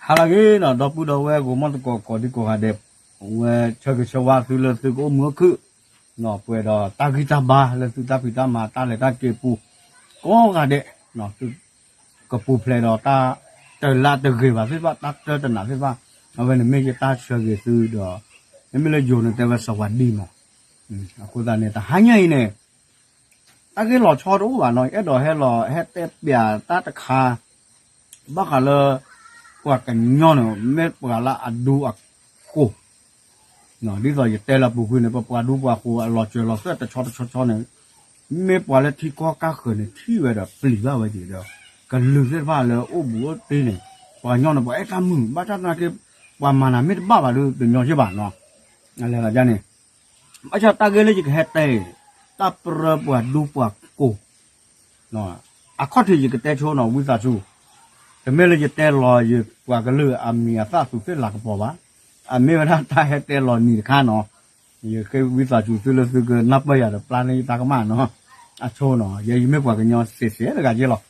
ဟါလၢအဂ့ၤနီၤ ဒီပုၢ်ဒီဝဲၢ် ဂီၤမီၢ်သကိးကိးဒံကိးဂၤဒဲး, ဝဲဆၢဂ့ၤဆၢဝါသုလၢသုကအိၣ်မုာ်အိၣ်ခုၣ်, ပှဲၤဒီးတၢ်ဂံၢ်တၢ်ဘါလၢသုတၢ်ဖံးတၢ်မၤတၢ်လဲၤတၢ်က့ၤပူၤ, ကိးဂၤဒဲး, သုကပူၤဖျဲးဒီးတၢ်တလၢတဂ့ၤဘၣ်သ့ၣ်တဖၣ် တၢ်တၢတနးသ့ၣ်တဖၣ်, အဝဲန့ၣ်မ့ၢ်ယတၢ်ဆၢဂ့ၤသုဒီး, မ့မ့ၢ်လၢယိၤန့ၣ်တဲဝဲ สวัสดี မး, အဃိသတးန့ၣ် တဟါညါအံၤန့ၣ် တၢ်ဂ့ၢ်လီၤဆီတအိၣ်ဘၣ်နီၤ အဲၣ်ဒိးဟဲလီၤဟဲတဲပျးတၢ်တခါ, ဘၣ်ဃးလၢ ပှၤကညီန့ၣ် မ့ၢ်ပှၤလၢအဒူအဃိၤ, ဒ်သိးယတဲလၢပူၤကွံာ်န့ၣ် ပပှၤဒူပှၤဃိၤအလီၤစၢၤလီၤသွဲၣ်တဆီတဆီဆီန့ၣ်, မ့ၢ်ပှၤလၢထံကီၢ်ကါဃၢၤန့ၣ် ထံၣ်ဝဲဒီးပျံၤဘၣ်ဝဲက့ၤဒီး, ကလုာ်သ့ၣ်တဖၣ်လၢအိၣ်ဘူးအိၣ်တ့ၢ်န့ၣ်, ပှၤကညီန့ၣ် ပှၤအဲၣ်တၢ်မုာ် ဘၣ်ဆၣ်သနာ်က့ ပှၤမၤနၤမ့ၢ်တဘၣ်ဘၣ်ဒီး တညီယ့ၢ်ဘၣ်နီၤ, လဲၤလီၤဒ်န့ၣ်, ဘၣ်ဆၣ်တၢ်ဂ့ၢ်လၢယကဟဲတဲအံၤ, တၢ်ပြၢပှၤဒူပှၤဃိၤ အခီၣ်ထံးယကတဲဆိနီၤ ဝံသးစူၤ, တမ့ၢ်လၢယတဲလီၤ ယပှၤကလုာ်အမံၤအသၣ်သူးသ့ၣ်လၤကပီၤဘၣ်, အမ့ၢ်ဝဲဒၣ်တၢ်ဟဲတဲလီၤနံၤတခါနီၤ, ယဃ့ဝံသးစူၤသုလၢသုကနၢ်ပၢၢ်ယၤဒီးပျၢ်န့ၢ်ယတၢ်ကမၣ်နီၤ, အဆိနီၤ ယဲယမ့ၢ်ပှၤကညီစဲးစဲးတဂၤယ့ၢ်လီၤ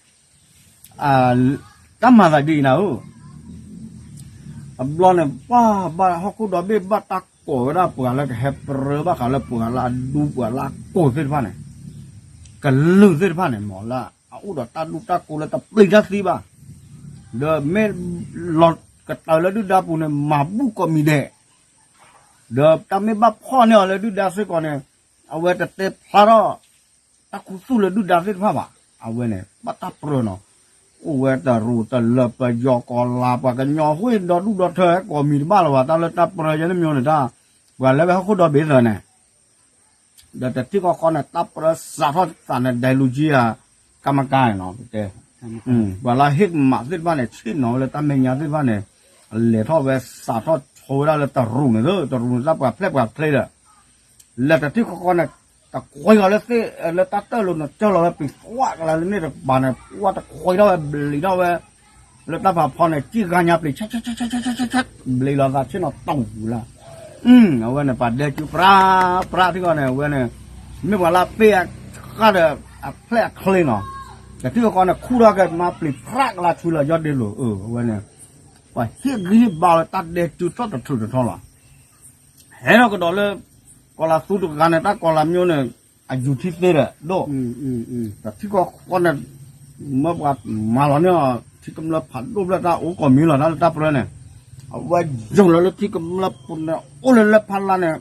တၢ်မၤသးဒ်အံၤနၤဧၢ, တဘျီန့ၣ် ပှၤဘၣ်ဟီၣ်ခိၣ်ဒီဘ့ၣ် ဘၣ်တၢ်ကိးဝဲဒၣ်ပှၤလၢကဟဲပြၢဘၣ်ဃးလၢပှၤလၢအဒူပှၤလၢအဃိၤသ့ၣ်တဖၣ်န့ၣ်, ကလုာ်သ့ၣ်တဖၣ်န့ၣ် မ့ၢ်လၢအအိၣ်ဒီးတၢ်ဒူတၢ်ဃိၤလၢတပျံၤတၢ်သံဘၣ်, ဒီးမ့ၢ်လီၤကတၢၢ်လၢဒုၣ်ဒါပူၤန့ၣ် မၤဘူၣ်ကိးမံၤဒဲး ဒီးတၢ်မ့ၢ်ဘၣ်ဖီၣ်န့ၢ်အီၤလၢဒုၣ်ဒါစ့ၢ်ကီးန့ၣ်, အဝဲတတဲဖျါထီၣ် တၢ်ခူသူၣ်လၢဒုၣ်ဒါသ့ၣ်တဖၣ်ဘၣ်, အဝဲန့ၣ် ဘၣ်တၢ်ပြၢနီၤ, အိၣ်ဝဲတရူးတလၢပယီၤကီၤလၤ ပှၤကညီဃိဒီဒူၣ်ဒီထၢကိးမံၤတဘၣ်လၢၤဘၣ် တၢ်လၢတၢ်ပြၢယဲန့ၣ်မ့ၢ်န့ၣ်တၢ်, ပှၤလၢဝဲဟီၣ်ခိၣ်ဒီဘ့ၣ်သၢန့ၣ် ဒီးတထံၣ်ဃီဃီန့ၣ် တၢ်ပြၢစးထီၣ်သးန့ၣ် ဒဲလူကံယၤ ကမကါန့ၣ်နီၤ, ပတဲ, ပှၤလၢဟ့ၣ်ကမးသ့ၣ်တဖၣ်န့ၣ် ဆ့ၣ်နီၤဝဲလၢတၢ်မဲာ်ညါသ့ၣ်တဖၣ်န့ၣ်, လဲၤထီၣ်ဝဲစးထီၣ်ဆိဝဲဒၣ်လၢတရူးန့ၣ်, တရူးန့ၣ်တၢ်ပှၤဖျဲၣ်ပှၤဖျ့ဒီး, လဲၤတထံၣ်ဃီဃီန့ၣ်, တကွဲဃီၤလၢသ့ၣ်လၢတၢ်တၢၣ်လိၤန့ၣ် ကၢၢ်လီၤဝဲပံၤသွးကလါလၢန့ၣ်တကပၤန့ၣ် ပှၤတကွဲထီၣ်ဝဲဘျံးထီၣ်ဝဲ လၢတၢ်ဖးဖီန့ၣ် စံၣ်ဂါညါပျံၤ ဆဲးဆဲးဆဲးဆဲးဆဲးဆဲး ဘျံးလီၤသးဆ့ၣ်နီၤတူၢ်ပူၤလၢ, အဝဲန့ၣ် ပှၤဒဲစုပြးပြးထံဃီန့ၣ် အဝဲန့ၣ်, မ့ၢ်ပှၤလၢအပ့ၢ်အဃၣ်ဒီး အဖျဲၣ်အချ့နီၤ, တထံၣ်ဃီဃီန့ၣ် ခူၣ်ထီၣ်က့ၤမၤပျံၤဖြးကလါဆူလၢယီၢ်ဒ့လိၤ, အဝဲန့ၣ်, ပှၤဟ့ၣ်ဂံၢ်ဟ့ၣ်ဘါလၢတၢ်ဒဲစုထီၣ်တထြူးတထီလီၤ ဟဲထီၣ်ကဒီးလၢ ကီၤလၤသူတဂၤန့ၣ် တၢ်ကီၤလၤမၠိန့ၣ် အယူၤထံသ့ဒီးဒိၣ်, ဒီးထံကီၢ်ဃီန့ၣ် မၢပှၤမၤလီၤန့ၢ်အီၤ ထံကမျၢၢ်ဖးဒိၣ်ဖျၢၣ်တၢ်အိၣ်ကိးမံၤလီၤ တၢ်လၢတၢ်ပြၢန့ၣ်, အဝဲယိာ်လီၤလၢထံကမျၢၢ်ပူၤန့ၣ် အိၣ်လၢလၢဖးလါန့ၣ်,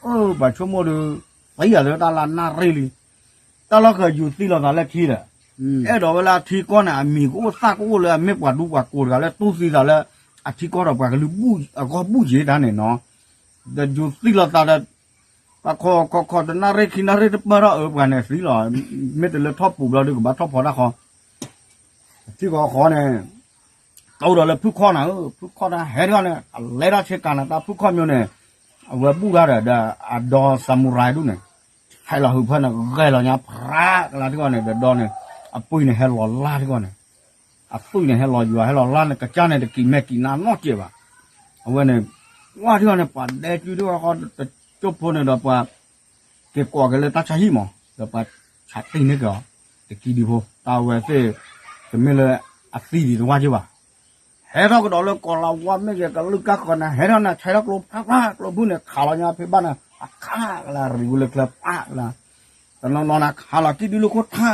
အၢ ပှၤဆိကမိၣ်ဒီး ပှၤယၤလၢတၢ်လၢနၣ်ရံၣ်လံ တၢ်လီၢ်ဃၢၤယူၤသံလီၤသးလၢခံဒီး, အဲၣ်ဒိးဝဲလၢအထံကီၢ်န့ၣ် အမံၤကအိၣ်သၣ်ကအိၣ်လၢအမ့ၢ်ပှၤဒူပှၤကိးတဂၤလၢ တူၢ်သံသးလၢ အထံကီၢ်ဒီးပှၤကလုာ်အဂီၢ်ဘူၣ်ယံၤတၢ်န့ၣ်နီၤ, ဒီးယူၤသံလီၤသးဒီး ပှၤခိးခိးခိးတနၣ်ရံၣ်ခံနၣ်ရံၣ်တပၢၢ်ထီၣ်အၢ ပှၤန့ၣ်သံလီၤ, မ့ၢ်တလၢထီၣ်ပူၤဘျီဒီးကဘၣ်ထီၣ်ဖီတၢ်ဃီ, ထံကီၢ်ဃီန့ၣ် တအိၣ်ဒီးလၢဖုခီၣ်နၤဧၢ, ဖုခီၣ်တၢ်ဟဲထီၣ်န့ၣ် အလဲၤထီၣ်ဆ့ကၤန့ၣ် တၢ်ဖုခီၣ်မၠိန့ၣ်, အဝဲဘူၣ်တၢ်ဒီး ဒီးအဒီ samurai ဒူၣ်န့ၣ်, ဟဲလီၤဟုးဖၢန့ၣ် ဂဲၤလီၤညါဖြးကလါထံကီၢ်န့ၣ် ဒီးဒီန့ၣ်, အပှ့ၤန့ၣ်ဟဲလီၤလါထံကီၢ်န့ၣ်, အသွံၣ်န့ၣ်ဟဲလီၤယွၤဟဲလီၤလါန့ၣ် ကစၢ်န့ၣ်တကံးမဲာ်ကံးနါနီတစဲးဘၣ်, အဝဲန့ၣ်, ဝါထံကီၢ်န့ၣ် ပှၤဒဲစုထံကီၢ်ဃီတကၠိဖိန့ၣ်ဒီးပှၤ က့ၤကိးက့ၤလၢတၢ်ဆါဟံၣ်မး, ဒီးပှၤဆးတ့ၢ်န့ၢ်က့ၤအီၤ, တကံဒံဖိ, တၢ်ဝဲသ့ၣ်, တမ့ၢ်လၢအသံဒံးတဝါက့ဘၣ်, ဟဲထီၣ်ကဒီးလၢကီၤလၤဝါမ့ၢ်ဂ့ၤ ကလုၢ်ကါဃၢၤန့ၣ် ဟဲထီၣ်န့ၣ် ဆဲးထီၣ်ကျိဖးဖး ကျိဖုၣ်န့ၣ် ခးလီၤညါဖဲဘၣ်န့ၣ် အခါကလၢ ရံဝဲလၢချၢပၢ်ကလၢ, တနီၤနီၤန့ၣ် ခးလီၤကံၣ်ဒုလၢခိၣ်ထါ,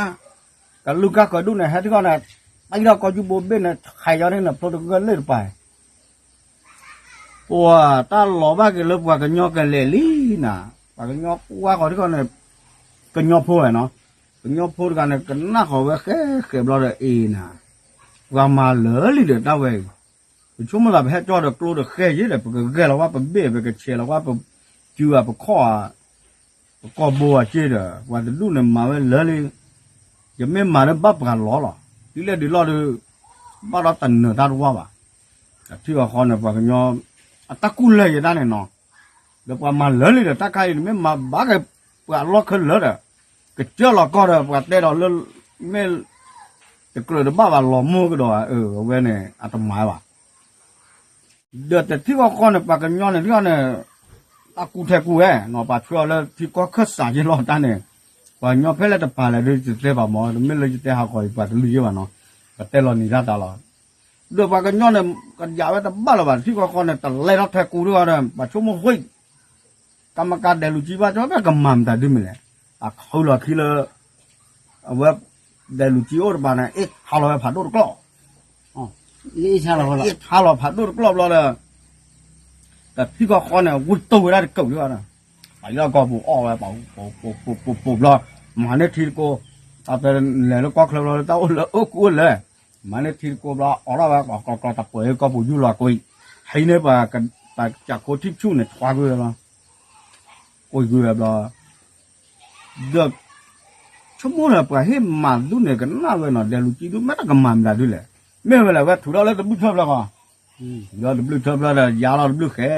ကလုၢ်ကါဃၢၤဒူၣ်န့ၣ် ဟဲထီၣ်န့ၣ်, ပၢ်ဒီးကီၢ်ယူၢ်ဘိဘ့ၣ်န့ၣ် ဆဲးယီၤန့ၣ် ဖျိတဂၢၢ်လ့ၣ်တပၤ ပှၤတၢ်လီၤဘၣ်က့ၤလၢပှၤကညီကလဲာ်လံနၤ, ပှၤကညီကွၢ်ဃီၤထံကီၢ်န့ၣ်, ကညီဖိဝဲနီၤ, ကညီဖိတဂၤန့ၣ် ကနၣ်ဃီၤဝဲဃဲဃဲဘျီဒီးအ့ၣ်နၤ, ပှၤမၤလၢာ်လံဒီးတၢ်ဝဲအံၤ, ပဆိကမိၣ်သးပဟဲကၠီဒီးကျိဒီးဃဲယ့ၣ်ဒီး ပကဂဲၤလီၤဝဲပဘ့ၣ် ပကဆဲးလီၤဝဲပ, စုဧါပခီၣ်ဧါ ပကိာ်ဘိဧါက့ဒီး ပှၤတဒူၣ်န့ၣ်မၤဝဲလၢာ်လံ, ယမ့ၢ်မၤဒီးဘၣ်ပှၤလီၤလီၤ, ဒ်လဲၣ်ဒ်လဲၣ်ဒီး, ဘၣ်ဒီးတနၢၤတၢ်တဝၢ်ဘၣ်, ထံအီၤဃီန့ၣ် ပှၤကညီ, အတၢ်ကူၣ်လၢာ်ယဲဒၣ်န့ၣ်နီၤ, ဒီးပှၤမၤလၢာ်လံဒီးတၢ်ခါအံၤန့ၣ် မ့ၢ်မၤဘၣ်က့ၤပှၤအလီၢ်ခဲလၢာ်ဒီး, ကစၢၢ်လီၤကီၢ်ဒီးပှၤတဲဒီးလၢ, မ့ၢ်, တကြၢးတဘၣ်ဘၣ်လီၤမိၢ်ကဒီး အဝဲန့ၣ် အတမၤဘၣ် ဒီးတထံၣ်ဃီဃီန့ၣ် ပှၤကညီန့ၣ် ထံၣ်ဃီန့ၣ်, တၢ်ကူၣ်ထဲကူၣ်ဝဲနီၤ ပှၤဆှၢအီၤလၢထံကီၢ်ခၢၣ်စးယ့ၢ်လီၤတၢ်န့ၣ်, ပှၤကညီဖဲလဲၣ်တပၤလဲၣ်ဒီး ယတဲဘၣ်မး တမ့ၢ်လၢယတဲဟးဂီၤအံၤ ပှၤတလုၢ်ယ့ၢ်ဘၣ်နီၤ, ပတဲလီၤနံၤတၢ်တၢ်လီၤ, ဒီးပှၤကညီန့ၣ် ကယးဝဲတဘၣ်လၢၤဘၣ် ထံကီၢ်ဃီန့ၣ် တလဲၤထီၣ်ထဲကူဒံးဘၣ်ဒီး ပှၤဆိကမိၣ်ဃ့ ကမကၤဒဲးလူၤကံဘၣ် ကမၤမတၤဒုမ့ၢ်လဲၣ်, အဃုလီၤခံလၢ အဝဲ ဒဲးလူၤကံအိၣ်တပၤန့ၣ် အ့ၣ်ထါလီၤဝဲဖးဒိၣ်တကျီၢ်, အ့ၣ်ထါလီၤဖးဒိၣ်တကျီၢ်ဘျီဒီး တထံကီၢ်ဃီန့ၣ် ဝံတိၢ်ဝဲဒၣ်တကုးလံဘၣ်ဒီး ပှၤလၢကီၢ်ပူၤအီၣ်ဝဲ ပူၤပူၤပူၤပူၤဘျီ မၤန့ၢ်ထံတကိး, တၢ်ဖဲလဲၤလၢကီၢ်ချၢဘျီလၢတၢ်အိၣ်လၢအိၣ်ကူအိၣ်လဲၤ, မၤန့ၢ်ထံတကိးဘျီ အိးထီၣ်ဝဲ ကျီကျီတပှဲၤကီၢ်ပူၤယူၢ်လီၤကွံာ်, ဟံးန့ၢ်ပှၤကစၢ်ခိထံၣ်ဆူၣ်န့ၣ် ထွါကွံာ်ဝဲဘျီ, ကွံာ်ကွံာ်ဝဲဘျီ ဒီး ဆိကမိၣ်ဒီးပှၤဟ့ၣ်မၤသုန့ၣ် ကနၣ်ဝဲနီၤ ဒဲးလူၤကံဒု မ့ၢ်တၢ်ကမၤမတၤဒုလဲၣ်, မ့ၢ်ဝဲလဲၣ် ဝဲထုးထီၣ်လၢတဘျုးထၢဘျီဃီ, ဒီးတဘျုးထၢဘျီဒီး ယါထီၣ်တဘျုးဃဲ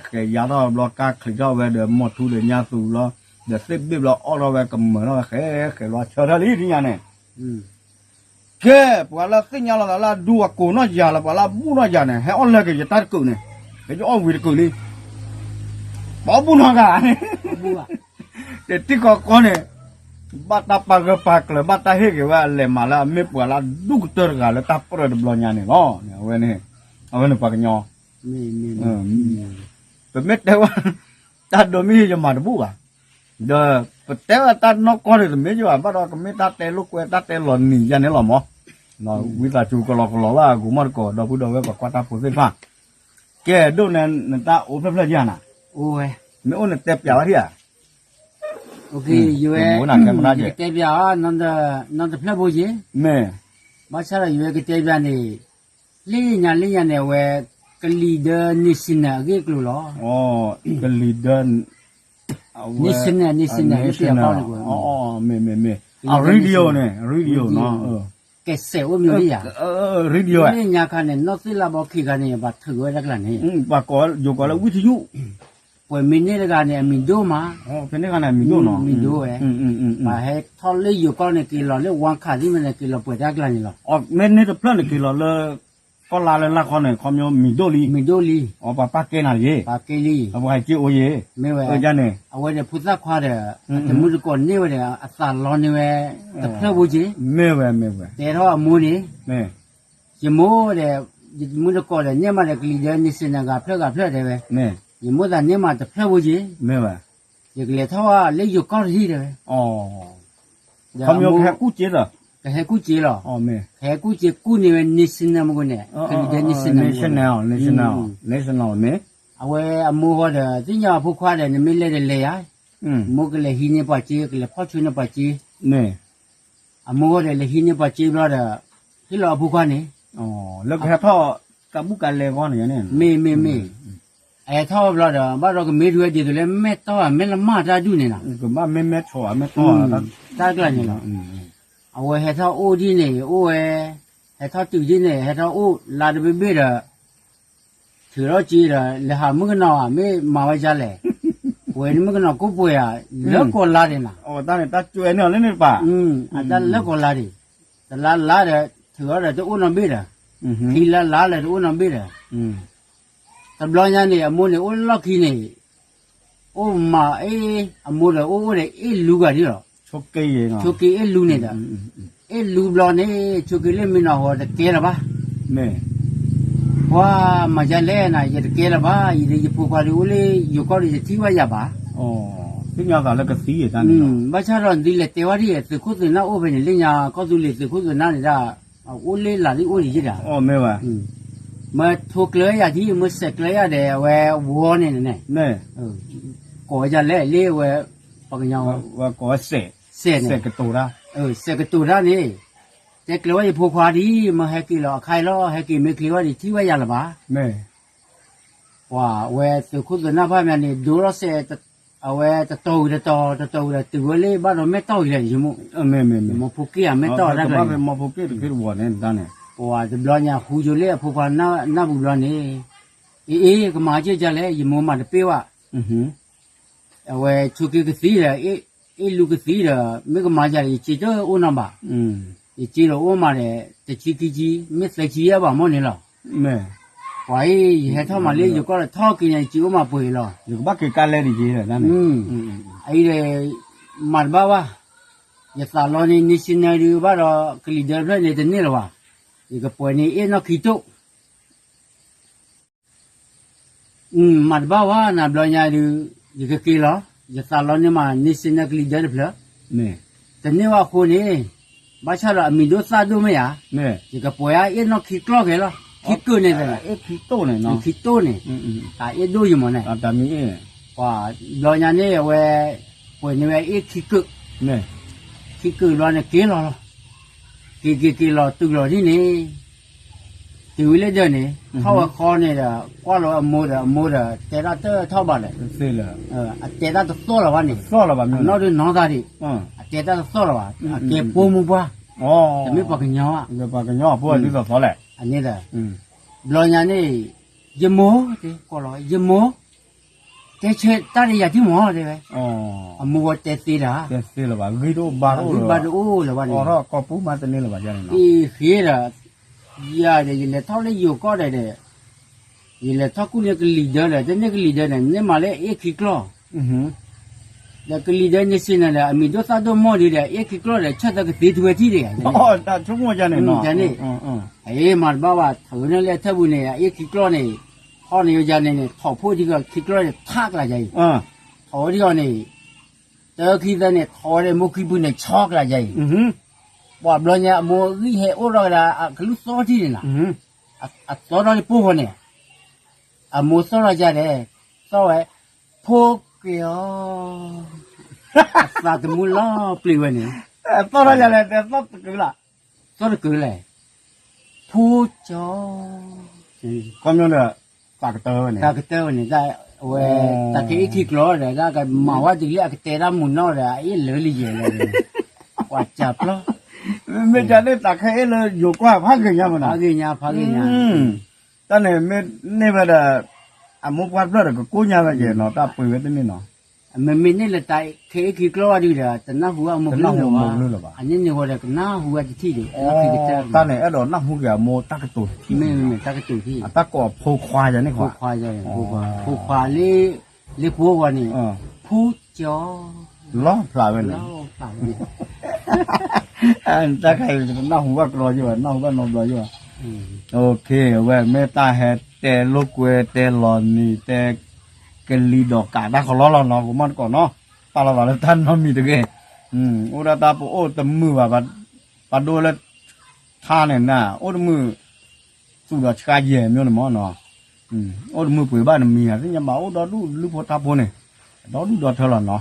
ဃဲယါထီၣ်ဘျီ ကါချံးထီၣ်ဝဲဒီး မိၢ်ထူဒီးညါသူဘျီ, ဒီးသ့ၣ်ဘ့ၣ်ဘျီ အီၣ်ထီၣ်ဝဲကမၢၤထီၣ်ဝဲဃဲဃဲဘျီ ဆၢထၢၣ်လံဒ်ညါန့ၣ် ကဲ ပှၤလၢသ့ၣ်ညါလီၤသးလၢအဒူအကိးနီၢ်ယၤလၢပှၤလၢအဘူၣ်နီၢ်ယၤန့ၣ် ဟဲအီၣ်လၢက့ၤယတၢ်တကုးန့ၣ်, ကယအီၣ်ဝံၤတကုးလံ, ပှၤဘူၣ်နီၢ်ဂၤန့ၣ်, တထံကီၢ်ဃီန့ၣ်, ဘၣ်တၢ်ပာ်ဂၢၢ်ပာ်ကျၢၤ ဘၣ်တၢ်ဟ့ၣ်က့ၤဝဲအလဲၤမးလၢအမ့ၢ်ပှၤလၢအဒူၣ်ကတၢၢ်တဂၤလၢတၢ်ပြၢတဘျီညါန့ၣ်လီၤ, အဝဲန့ၣ်, အဝဲန့ၣ်ပှၤကညီ ပမ့ၢ်တဲဝဲ တၢ်ဒိးမ့ၢ်ယမၤတဘူၣ်ဘၣ်, ဒီးပတဲဝဲတၢ်နီၢ်ကီၢ်န့ၣ် တမ့ၢ်ယဘၣ် ဘၣ်ဒီးကမ့ၢ်တၢ်တဲလိာ်ကွဲ တၢ်တဲလီၤနံၤယါန့ၣ်လီၤမး, ဝံသးစူၤကလီကလီဘၣ် ဂူာ်မီၢ်တကိး ဒီပုၢ်ဒီဝဲၢ်ပှၤကွၢ်တၢ်ဖိသ့ၣ်တဖၣ်, ကဲဒိၣ်န့ၣ် နတၢ်အိၣ်ဖျၢၣ်ဖျၢၣ်ယါနၤ, မ့ၢ်အိၣ်နတဲပျးဝဲဒၣ်ဧါ, ယကတဲပျးအီၤ နီတဖျၢၣ်ဖိက့, မ့ၢ်, ဘၣ်ဆၣ်ဒီးယဝဲကတဲပျးန့ၣ် လၢညါလၢညါန့ၣ် အဝဲ ကလံၤဒၢ national အဂ့ၢ်အကျိၤလီၤ, ကလံၤဒၢ national national လၢပယီၤကီၢ်န့ၣ် မ့ၢ်မ့ၢ်မ့ၢ် radio န့ၣ် radio နီၤ, ကဲးစဲးအိၣ်မ့ၢ်လံယါ, radio လၢညါခါန့ၣ် နီၢ်သ့ၣ်လါဘီခံဂၤန့ၣ် ဘၣ်ထုးဝဲတၢ်ကျါန့ၣ်, ယိၤကီးလၢဝံထယုၣ်, ပှဲၤမံၤန့ၢ်တဂၤန့ၣ် အမံၤဒိၣ်မး, ဖဲန့ၣ်ဂၤန့ၣ် အမံၤဒိၣ်နီၤ, မံၤဒိၣ်ဝဲ, ပှၤဟဲထီၣ်လၢယိၤကီၢ်န့ၣ် က့ၤလီၤလၢဝါခးသ့ၣ်မးန့ၣ် က့ၤလီၤပှဲၤတၢ်ကျါန့ၣ်လီၤ, မ့ၢ်န့ၣ်တဖျၢၣ်န့ၣ် က့ၤလီၤလၢ ကီၢ်လါလၢလၢ်ခီန့ၣ် ခီပညီမံၤဒိၣ်လံ, မံၤဒိၣ်လံ, ပှၤပာ်ကဲနၤယ့, ပာ်ကဲလံ, ပှၤဟဲက့ၤအိၣ်ယ့, မ့ၢ်ဝဲ, န့ၣ်, အဝဲဒီးဖိသၣ်ခွါဒီး အတမုၢ်တကိးန့ၢ်ဝဲဒီး အသးလီန့ၢ်ဝဲ တဖျၢၣ်ဖိက့, မ့ၢ်ဝဲမ့ၢ်ဝဲ, တဲထီၣ်အမိၢ်န့ၣ်, ယမိၢ်ဒီး ယတမုၢ်တကိးဒီးန့ၢ်မးဒီးကလံၤဒၢ national ဂၤဖျၢၣ်ဂၤဖျၢၣ်တဲဝဲ, ယမိၢ်သးန့ၢ်မးတဖျၢၣ်ဖိက့, မ့ၢ်ဝဲ, ယကလဲၤထီၣ်လၢယိၤကီၢ်တဟံၣ်တဲဝဲ, ခီပညီကဟဲကူၣ်က့ဒီး, ကဟဲကူၣ်က့လီၤ, ကဟဲကူၣ်က့ကူၣ်န့ၢ်ဝဲ national မ့ၢ်န့ၣ်, ကလံၤဒၢ national မ့ၢ်န့ၣ်, national မ့ၢ်, အဝဲအမိၢ်ဃီဒီး သ့ၣ်ညါအဖိခွါဒီး နမ့ၢ်လဲၤဒီးလဲၤယါ, မိၢ်ကလဲၤဟံးန့ၢ်ပှၤက့ ကလဲၤဖီၣ်ဆိန့ၢ်ပှၤက့, အမိၢ်ဃီဒီးလဲၤဟံးန့ၢ်ပှၤက့ဘျီဒီး ဟ့ၣ်လီၤအဖိခွါန့ၣ်, လၢကဟဲထီၣ် ကဘူးကလဲၤဂီၢ်န့ၣ်, မ့ၢ်မ့ၢ်မ့ၢ်, အဟဲထီၣ်ဘျီဒီး ဘၣ်ဒီးကမ့ၢ်တဝဲဒ်သိးလၢမဲၢ်တီၢ်ဧါ မဲၢ်လမၢ်တၢ်ဒူၣ်န့ၣ်လီၤ, ကဘၣ်မ့ၢ်မဲၢ်ဆီၣ်ဧါ မဲၢ်တီၢ်ဧါ, တၢ်ကျါန့ၣ်လီၤ, အဝဲဟဲထီၣ်အိၣ်ဒ်န့ၣ် အိၣ်ဝဲ, ဟဲထီၣ်တုၤဒ်န့ၣ် ဟဲထီၣ်အိၣ်လါတဘ့ၣ်ဘ့ၣ်ဒီး ထုးထီၣ်က့ဒီး လဲၤဟးမုၣ်ကနီၤဧါ မ့ၢ်မၤဝဲဒ်လဲၣ်, ပှဲၤန့ၣ်မုၣ်ကနီၤကိးပှဲၤဧါ, လၢကိးလါဒံးနီၤ, အတၢ်န့ၣ်တၢ်ကွဲန့ၢ်အီၤလၢန့ၣ်တပၤ, အတၢ်လၢကိးလါဒံး, တလါလါဒီး ထုးထီၣ်ဒီးတအိၣ်နီတဘ့ၣ်ဒီး, ခံလါလါလၢတအိၣ်နီတဘ့ၣ်ဒီး, တဘျီညါန့ၣ် အမိၢ်န့ၣ်အိၣ်လီၢ်ခံန့ၣ် အိၣ်မးအ့ၣ် အမိၢ်ဒီးအိၣ်အိၣ်ဒီးအ့ၣ်လူဂၤဒ်လီၤ, ဆိးက့အ့ၣ်လူန့ၣ်ဒီး, အ့ၣ်လူဘျီန့ၣ် ဆိးက့လၢမ့ၢ်နီၢ်ဟီတကဲလၢၤဘၣ်, မ့ၢ်, ပှၤမၤဒ်လဲၣ်နၤ ယတကဲလၢၤဘၣ် ယဒီးယဖိခွါဒီးအိၣ်လၢယိၤကီၢ်ဒီးယထံၣ်ဘၣ်ယၤဘၣ်, သ့ၣ်ညါသးလၢကသံယတၢ်န့ၣ်, ဘၣ်ဆၣ်ဒီးဒ်လဲၣ်တဲဝဲဒ် သုးခိၣ်သုးနၢ်အိၣ်ဖဲန့ၣ် လၢညါကီၢ်သူလ့ၤသုးခိၣ်သုးနၢ်န့ၣ်ဒၣ် အိၣ်လၢလၢ်လံအိၣ်ဒံးယဲဒၣ်, မ့ၢ်ထိကျၢၤယၤထံ မ့ၢ်စဲးကျၢၤယၤဒီး အဝဲဝီန့ၣ်န့ၣ်, ကိးဝဲဒ်လဲၣ်လၢဝဲ, ပှၤကညီ, ကိးဝဲစဲး, စဲးန့ၣ်, စဲးကတိၤတၢ်, စဲးကတိၤတၢ်န့ၣ်, တဲကျၢၤဝဲယဖိခွါဒ် မ့ၢ်ဟဲက့ၤလီၤအခါအံၤလီၤ ဟဲက့ၤမ့ၢ်ချ့ဝဲဒံးထံၣ်ဝဲယၤလၢၤဘၣ်, ပှၤဝဲသုးခိၣ်သုးနၢ်ဖၣ်မးန့ၣ် ဒိလီၤစဲး အဝဲတတီၤဝံၤတတီၤ တတီၤဝံၤဒီးတုၤဝဲလၢဘၣ်ဒီးမဲၢ်တီၢ်ဝံၤလဲၣ် ယမိၢ်, မိၢ်ဖိက့ၢ်ဧါ မဲၢ်တီၢ်တၢ်ကျါန့ၣ်, မိၢ်ဖိက့ၢ်တဖ့တဝီၤန့ၣ်တၢ်န့ၣ်, ပှၤတဘျီညါဟူယိာ်လၢအဖိခွါနၢ်ပူၤဘျီန့ၣ်, အ့ၣ်အ့ၣ် ကမၤက့ၢ်ဒ်လဲၣ် ယမိၢ်မၤတပ့ၢ်ဘၣ်, အဝဲဆိးက့ကသံဒီး, အ့ၣ်လူကသံဒီး မ့ၢ်ကမၤယၤဒီး ယစ့တအိၣ်နီဘၣ်, ယစ့ဒီးအိၣ်မးဒီး တဆံခံဆံ မ့ၢ်သၢဆံယဲၢ်ဘၣ်မ့ၢ်န့ၣ်လီၤ, ပှၤအံၤ ယဟဲထီၣ်မးလၢယိၤကီၢ်ဒီးထီၣ်က့ၤညါ ယစ့အိၣ်မးပှဲၤလီၤ, ယကဘၣ်က့ၤကါလဲဒ်ယဲလီၤ, အံၤဒီး, မၤတဘၣ်ဘၣ်, ယသးလီန့ၣ် national ဒုးဘၣ်ဒီး ကလံၤဒၢဖျၢၣ်န့ၣ်တန့ၢ်လၢၤဘၣ်, ယကပှဲၤန့ၢ်အ့ၣ်နီၣ်ခံတိၣ်, မၤတဘၣ်ဝဲနၤဘျီညါဒုး, ယကက့ၤလီၤ, ယသးလီန့ၢ်မး နံၣ်စ့နၢကလံၤဒၢတဖျၢၣ်, တန့ၢ်ဝဲအဃိန့ၣ်, ဘၣ်ဆၣ်ဒီးအမံၤဒိၣ်သၣ်ဒိၣ်မ့ၢ်ဧါ, ယကပှဲၤအ့ၣ်နီၣ်ခံကျီၢ်က့ၤလီၤ, ခံကုာ်န့ၣ်, ခံတိၣ်န့ၣ်, တၢ်အ့ၣ်ဒိၣ်ယမးန့ၣ်, ပှၤဘျီညါန့ၣ်အဝဲ, ပှဲၤန့ၢ်ဝဲအ့ၣ်ခံကုာ်, ခံကုာ်ဘျီန့ၣ်က့ၤလီၤလီၤ, က့ၤက့ၤက့ၤလီၤတုၤလီၤဒ်န့ၣ် တုၤဝဲလၢဒၢးန့ၣ်, ထီၣ်ဝဲဃီန့ၣ်ဒီး ကွၢ်လီၤအမိၢ်ဒီး အမိၢ်ဒီး တဲတၢ်တထီၣ်ဘၣ်လဲၣ်, အတဲတၢ်တသီၣ်လၢၤဘၣ်န့ၣ်, အနီၢ်ဒုးနီၢ်သးဒံး, အတဲတၢ်တသီၣ်လၢၤဘၣ်, အကဲပိာ်မုၣ်ပှၢ်, တမ့ၢ်ပှၤကညီ, ပှၤကညီဖိဒ်သိးသိးလဲၣ်, န့ၣ်ဒီး, ဘျီညါန့ၣ်, ယမိၢ်, ယမိၢ်, တဲဆၢတၢ်ဒီးယၤတံၢ်မးတဲဝဲ, အမိၢ်ဝဲတဲသ့တၢ်, ဂံၢ်ဘါတအိၣ်လၢၤဘၣ်န့ၣ်, အဃိဒီး, ယၤဒီး ယလဲၤထီၣ်လၢယိၤကီၢ်ဒီး, ယလဲၤထီၣ်ကူၣ်န့ၢ်ကလံၤဒၢဒီး တန့ၢ်ကလံၤဒၢန့ၣ် န့ၢ်မးလၢအ့ၣ်ခံကျီၢ်, ဒီးကလံၤဒၢန့ၣ်စ့ၢ်န့ၣ်ဒီး အမံၤဒိၣ်သၣ်ဒိၣ်မီၢ်ဒံးဒီး အ့ၣ်ခံကျီၢ်ဒီး ဆၢသၢကသ့ထူဝဲထံၣ်ဒီးယၤ, န့ၣ်, အ့ၣ်မၤတဘၣ်ဘၣ် ထုးန့ၢ်လၢအထၢၣ်ပူၤန့ၣ် အ့ၣ်ခံကျီၢ်န့ၣ်, ထီၣ်န့ၢ်ယၤန့ၣ်န့ၣ် ထီၣ်ဖိထံကီၢ်ခံကျီၢ်န့ၣ် ထးကျါယၤအံၤ, ထီၣ်ဝဲထံကီၢ်န့ၣ်, တၢခံသၢန့ၣ် ထီၣ်ဝဲဒၣ်မိၢ်ခံပူၤန့ၣ် ဆီကျါယၤအံၤ, ပှၤဘျီညါအမိၢ်ဂံၢ်ဟဲအိၣ်ထီၣ်ကဒါ အကလူၢ်သီထံန့ၣ်လီၤ, အသီထီၣ်လၢပိၢ်ဃီန့ၣ်, အမိၢ်သီၣ်ထီၣ်ယၤဒီး, သီၣ်ဝဲ, ဖိက့ၤအီၤ, အသးသမူလီၤပျံၤဝဲန့ၣ်, သီၣ်ထီၣ်ယၤလဲၣ် သီၣ်တကုာ်လီၤ, သီၣ်တကုာ်လဲၣ်, ဖိက့ၤအီၤ, ခီပညီဒီး, တၢ်ကတၢၢ်ဝဲန့ၣ်, တၢ်ကတၢၢ်ဝဲန့ၣ် တၢ်အဝဲ, တၢ်ခဲအ့ၣ်ခံကျီၢ်ဒီး တၢ်ကမၤဝဲတုၤလၢအကတဲတၢ်မုာ်နီၣ်ဒီး အအ့ၣ်လၢလံယဲၢ်လဲၣ်, ပှၤစၢ်ပျီ, မ့ၢ်တၢ်န့ၣ်တၢ်ခဲအ့ၣ်လၢယိၤကွၢ်ဖးဂ့ၤညါမးနီၤ, ဖးဂ့ၤညါ, တၢ်န့ၣ်မ့ၢ်န့ၢ်ဝဲဒီး, အမိၢ်ပှၢ်ဖျၢၣ်ဒီးကကိၢ်ညါဝဲက့ၤနီၤ တၢ်ပှ့ၤဝဲတန့ၢ်နီၤ, မ့မ့ၢ်န့ၢ်လၢတၢ်ခဲအ့ၣ်ခံကျီၢ်ဝဲဒုဒီး တနၢ်ဟူအမိၢ်ကလုၢ်လၢၤဘၣ်, အန့ၣ်န့ၢ်ဝဲဒီးကနၢ်ဟူဝဲတထံၣ်ဒီး, တၢ်န့ၣ်အဲၣ်ဒိးနၢ်ဟူက့ၤအမိၢ်တၢ်ကတိၤတထံၣ်န့ၣ်, တၢ်ကတိၤတထံၣ်, အတၢ်ကိးအဖိခွါယၤန့ၣ်, ဖိခွါလၢ, လၢပှိၤဂီၤန့ၣ်, ဖိက့ၤအီၤ, လီၤဖျးဝဲန့ၣ်, တၢ်ခါအံၤ တနၢ်ဟူဘၣ်ကျီယိာ်ဘၣ် နၢ်ဟူဘၣ်နီတဘျီယိာ်ဘၣ်, အဝဲမ့ၢ်တၢ်ဟဲတဲလိာ်ကွဲ တဲလီၤနံၤ တဲ, ကလံၤဒီးကးတၢ်ကလီလီၤနီၤ ကမီၣ်တကိးနီၤ, ပာ်လီၤသးလၢတၢ်နီတမံၤတဂ့ၤ, အိၣ်ဒၣ်တၢ်ပအိၣ်တမုာ်ဘၣ်, ပှၤဒိလၢ, ထါန့ၣ်နၤ အိၣ်တမုာ်, သူၣ်ဒီးဆှါယဲၢ်မ့ၢ်န့ၣ်မ့ၢ်နီၤ, အိၣ်တမုာ်ပှ့ၤဘၣ်တမံၤဧါ သ့ၣ်ညါဘၣ်အိၣ်ဒီဒူၣ် လုၢ်ဖိထါဖိန့ၣ်, ဒီဒူၣ်ဒီထၢလီၤနီၤ,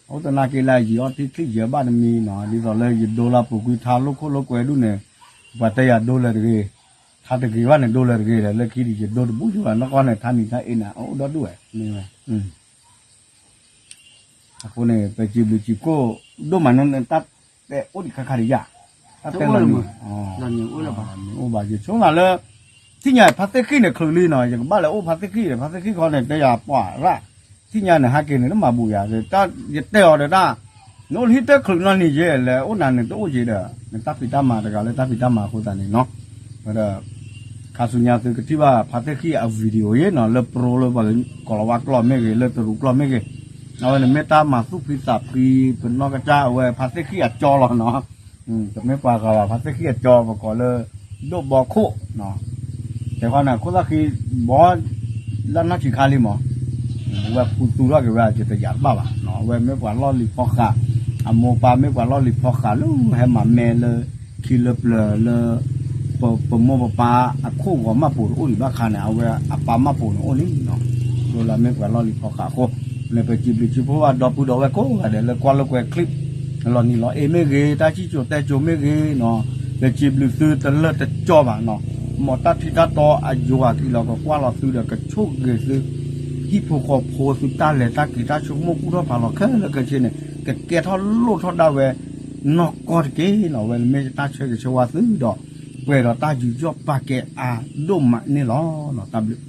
အိၣ်သနာ်က့လၢယံာ်အီထံချံယဲၢ်ဘၣ်တမံၤနီၤ ဒ်သိးလၢယဒိလၢပူၤကွံာ်ထါလိာ်ခိၣ်လိာ်ကွဲဒူၣ်န့ၣ်, ပှၤတဲယၤဒိလၢတဂ့ၤ, ထါတဂ့ၤဘၣ်န့ၣ် ဒိလၢတဂ့ၤဒီး လၢခံဒီးယဒိတဘူၣ်ယိာ်ဘၣ် နီၢ်ကီၢ်န့ၣ် ထါနံၤထါအ့န့ၣ် အိၣ်ဒီဒူၣ်ဝဲ, အဃိန့ၣ် ပစံးဘျုးစံးဖှိၣ်ဒိၣ်မးန့ၣ် တၢ်တဲအိၣ်ဒံးခါခါဒံးယၤ, တၢ်တဲလီၤန့ၣ်, အိၣ်ဘၣ်ယဆိကမိၣ်လၢ, ထံၣ်ညါဖါသ့ၣ်ဃံၣ်န့ၣ် ချုးလံနီၤ ယကဘၣ်လဲၤအိၣ်ဖါသ့ၣ်ဃံၣ်ဒီး ဖါသ့ၣ်ဃံၣ်ခီန့ၣ် တဲယၤပှၤရၣ်, ထံၣ်ညါန့ၣ် ဟဲက့ၤန့ၣ် တမၤဘူးယၤ, ယတဲအီၤဒီးတၢ်, နအိၣ်လၢဟံၣ်တချုးနီၢ်နံၤယဲလဲၣ် အိၣ်နၤန့ၣ်တအိၣ်ယံၤဒီး နတၢ်ဖံးတၢ်မၤတဂၤလၢတၢ်ဖံးတၢ်မၤအဃိသတးန့ၣ်နီၤ, ဝဲဒီး ခါဆူညါသုကထံၣ်ဘၣ်ဖါသ့ၣ်ဃံၣ်အ video ယဲနီၤ လၢ Pro လၢပှၤကီၤလၤဝါကျိာ်မ့ၢ်ဂ့ၤ လၢတရူးကျိာ်မ့ၢ်ဂ့ၤ, အဝဲန့ၣ်မ့ၢ်တၢ်မၤသူၣ်ဖှံသးဖှံ ပနီၢ်ကစၢ်အဝဲဖါသ့ၣ်ဃံၣ်အကၠီလီၤနီၤ, တမ့ၢ်ပှၤဂၤဘၣ် ဖါသ့ၣ်ဃံၣ်အကၠီ ပကိးလၢ ဒိၣ်ဘီခိၣ်, တဲဃီန့ၣ် ခိၣ်သၣ်ဃံ ဘီ လၢနီၢ်ဆံးခါလံမး ဝဲဖူသူထီၣ်က့ၤဝဲ ယတယာ်တဘၣ်ဘၣ်, အဝဲမ့ၢ်ပှၤလီၢ်လံၤဖီဃး, အမိၢ်ပၢ်မ့ၢ်ပှၤလီၢ်လံၤဖီဃးလၢဟဲမၤမဲလၢ ခံလၢပျၢၤလၢ ပမိၢ်ပပၢ်အခိၣ်ဂီၤမၢ်ပိာ်တအိၣ်ဒံးဘၣ်ခါန့ၣ် အဝဲအပၢ်မၢ်ပိာ်န့ၣ်အိၣ်လံနီၤ, ဒိလၢမ့ၢ်ပှၤလီၢ်လံၤဖီဃးအဃိ, န့ၣ်ပစံးဘျုးစံးဖှိၣ်ဘၣ်ဒီပုၢ်ဒီဝဲၢ်ကိးဂၤဒဲးလၢကွၢ်လိာ်ကွဲ clip လီၤနံၤလီၤအ့မ့ၢ်ဂ့ၤ တၢ်စံၣ်စိၤတဲစိၤမ့ၢ်ဂ့ၤနီၤ, ပစံးဘျုးသုတလၢတကၠီဘၣ်နီၤ, မ်တၢ်ထံတၢ်တီအယိၤအကံလီၤကကွၢ်လီၤသုဒီးကဆိၣ်ဂ့ၤသု ဟံၣ်ဖိဃီဖိသုတၢ်လဲၤတၢ်က့ၤတၢ်ဆိကမိၣ်ကူၣ်ထီၣ်ဖးလီၤခဲလၢာ်ခဲဆ့န့ၣ် ကကဲထီၣ်လိၣ်ထီၣ်ဒၣ်ဝဲ နီၢ်ကီၢ်တက့ၢ်နီၤ, ဝဲမ့ၢ်တၢ်ဆၢဂ့ၤဆၢဝါသုဒီး ပှဲၤဒီးတၢ်ယူးယီၣ်ပာ်ကဲအါဒိၣ်မးန့ၣ်လီၤ. တၢ်ဘျုး